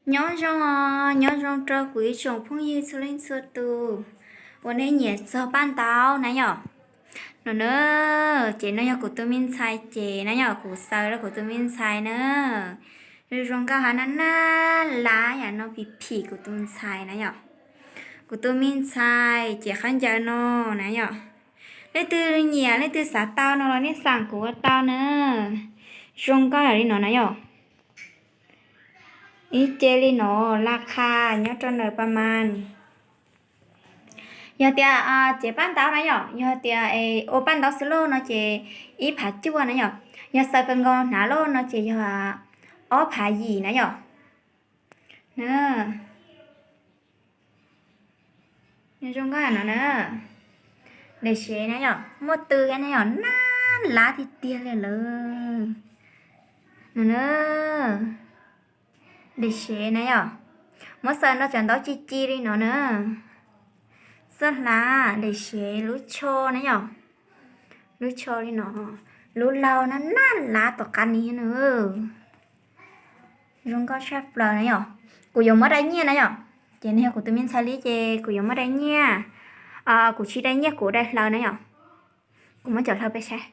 Nyob zoo os, nyob zoo rau kuv ib tsoom phooj ywg txhua leej txhua tus uas nej nyiam txog paj ntaub na yom. No na, ces no yog kuv tus me ntxhais ces na yom, kuv xaws rau kuv tus me ntxhais na. Zoo nkauj hav na, nab lab yam no phim phim kuv tus ntxhais na yom. Kuv tus me ntxhais ces khaub ncaws no na yom. Leej twg nyiam leej twg xav tau no los nej xaam kuv ua tau na. Zoo nkauj yam li no na yom. Ib ce li no, la qha nyob rau ntawm pa mas. Yog tias tsev paj ntaub na yom, yog tias ua paj ntaub xwb lauj no ces ib phav cuaj na yom. Yog xaws kawg nkaus hnav lauj no ces yog ob phav yim na yom. Zoo nkauj no na. Dam sev na yom, muaj tw thiab na yom, nab lab tiag tiag li lawm. No na, dam sev na yom, muab xaws nrog cov ntaub ci ci li no na. Txoj hlab dam sev lub tsho na yom, lub tsho li no, lub laug na, nab lab tom qab ni na. Zoo nkauj tshaj plaws na yom. Kuv yuav muab dai nyiaj na yom. Ces nws yog kuv tus me ntxhais li ces kuv yuav muab dai nyiaj. Kuv tsis dai nyiaj, kuv dai hlaws na yom. Kuv muab cov hlaws peb saib.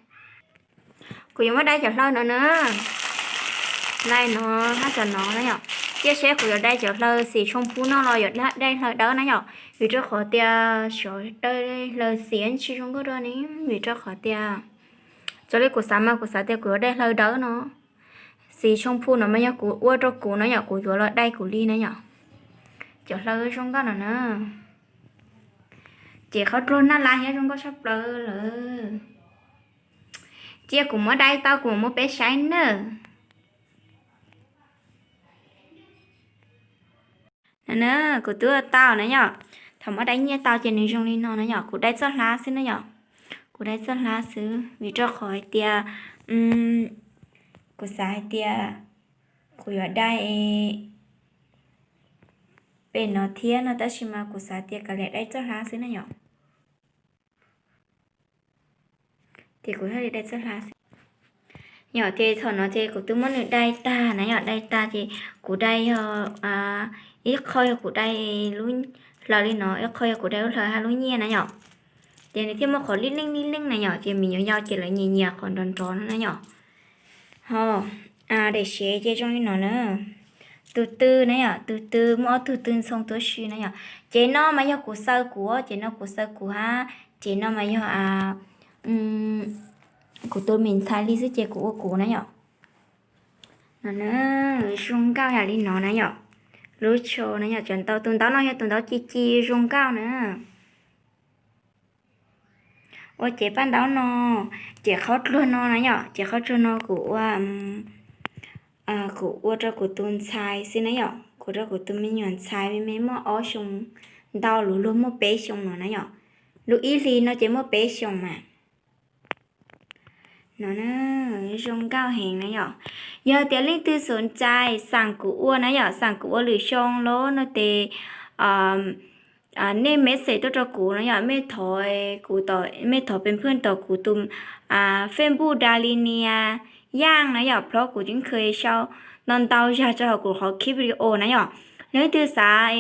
Kuv yuav muab dai cov hlaws no na. Dai no, hab cov no na yom. Tiaj seb kuv yuav dai cov hlaws xim tshooj phu no los yuav dai hlaws dawb na yom. Vim rau qhov tias cov dai hlaws xim tsis zoo nkauj dua ne, vim rau qhov tias, txawm li kuv xav mas kuv xav tias kuv yuav dai hlaws dawb no. Xim tshooj phu no mas yog kuv ua rau kuv na yom, kuv yuav los dai kuv li na yom. Cov hlaws zoo nkauj no na. Ces qhov dluag nab lab thiab zoo nkauj tshaj plaws lawm. Cia kuv muab dai tau kuv mam muab peb saib nawb. No na, kuv twb ua tau na yom. Thaum muab dai nyiaj tau ces nws zoo li no na yom, kuv dai txoj hlab xwb na yom. Kuv dai txoj hlab xwb vim rau qhov hais tias kuv xav hais tias kuv yuav dai pem no thiab no tab sis mas kuv xav tias kav liam dai txoj hlab xwb na yom. Ces kuv thiaj li dai txoj hlab xwb. Yom, ces thaum no ces kuv twb muab nws dai tag na yom, dai tag ces kuv dai yog ib qho yog kuv dai lub hlaws li no, ib qho yog kuv dai lub hlaws hab lub nyiaj na yom. Ces nws thiaj muaj qhov lij leej lij leej na yom, ces me nyuam yaus ces lawv nyiam nyiam qhov nrov nrov no na yom. Ho dam sev ces zoo li no na. Tus tw na yom, tus tw muaj ob tug tw ntxhoo tuab si na yom. Ces no mas yog kuv xaws kuv, ces no kuv xaws kuv hab, ces no mas yog kuv tus me ntxhais li xwb ces kuv ua kuv na yom. No na, zoo nkauj yam li no na yom. Lub tsho na yom, cov ntaub, tus ntaub no yog tus ntaub ci ci zoo nkauj na. Ua cev paj ntaub no, cev qhaub dluag no na yom, cev qhaub dluag no kuv ua, kuv ua rau kuv tus ntxhais xwb na yom, kuv rau kuv tus me nyuam ntxhais me me muaj ob xyoo ntau, luag luag muaj peb xyoo no na yom. Lub ib hlis no ces muaj peb xyoo mas. No, zoo nkauj heev na yom. Yog tias leej twg xum ntxais xaam kuv ua na yom, xaam kuv ua lwm xyoo los no ces nej message tuaj rau kuv na yom, mej thov kuv, mej thov pes phwj tom kuv tus Facebook Dalinia Yaj na yom, plhob kuv yeej kheev sau ntau ntau zag rau hauv kuv qhov clip video na yom. Leej twg xav,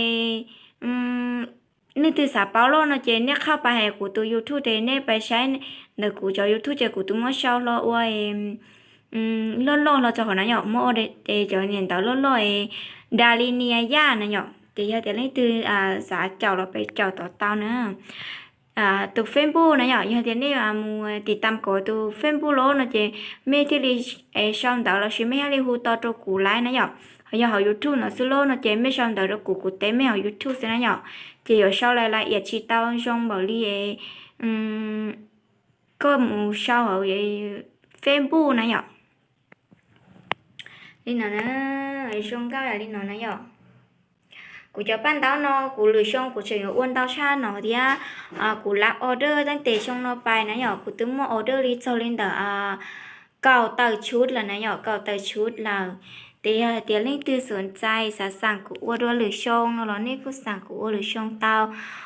leej twg xav paub loj no ces nej qhab pais hais kuv tus YouTube ces nej pais saib ntawm kuv cov YouTube ces kuv twb muab sau hlo ua loj loj hlo rau hauv na yom, muab ua cov niam ntawv loj loj Dalinia Yaj na yom. Ces yog tias leej twg xav caum los pes caum tom tau na. Tus Facebook na yom, yog tias nej mus tiv tam kuv tus Facebook los no ces mej thiaj li sau ntawv los sis mej thiaj li hu tau rau kuv laiv na yom. Ho yog hauv YouTube no xwb los no ces mej sau ntawv rau kuv, kuv teb mej hauv YouTube xwb na yom. Ces yuav sau lais lais iam tsis tau zoo npaum li koj mus sau hauv Facebook na yom. Li no na, zoo nkauj yam li no na yom. Kuv cov paj ntaub no kuv lwm xyoo kuv tseem yuav ua ntau tshaj no thiab. Kuv lab order teeb tes xyoo no pais na yom, kuv twb muaj order li txog li ntawm kaum tawm tshuv lawm na yom, kaum tawm tshuv lawm. Ces yog hais tias leej twg xum ntxais xav xaam kuv ua dua lwm xyoo no los nej kuj xaam kuv ua lwm xyoo tau.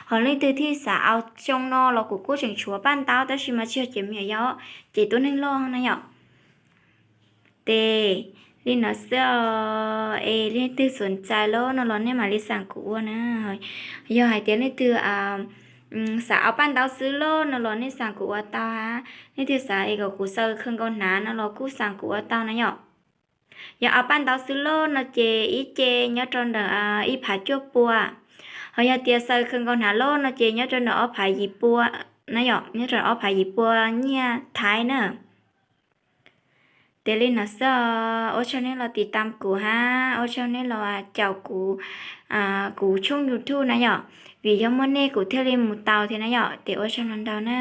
Ho leej twg thiaj xav au xyoo no los kuv kuj tseem tshuav paj ntaub tab sis mas tsis yog cev me nyuam yaus, cev tuab neeg loj na yom. Ces Li no xwb os, es leej twg xom ntxais loj no los nej mam li xaam kuv ua na. Yog hais tias leej twg xav ob paj ntaub xwb loj no los nej xaam kuv ua tau hab. Leej twg xav es kom kuv xaws khaws nkaus hnav no los kuj xaam kuv ua tau na yom. Yog ob paj ntaub xwb loj no ces ib ce nyob rau ntawm ib phav cuaj pua. Ho yog tias xaws khaws nkaus hnav loj no ces nyob rau ntawm ob phav yim pua na yom, nyob rau ob phav yim pua nyiaj Thaib na. Ces li no xwb os, ua tsaug nej los tiv tam kuv hab ua tsaug nej los caum kuv, kuv tshooj YouTube na yom, vim yog muaj nej kuv thiaj li mus tau thiab na yom. Ces ua tsaug ntau ntau na.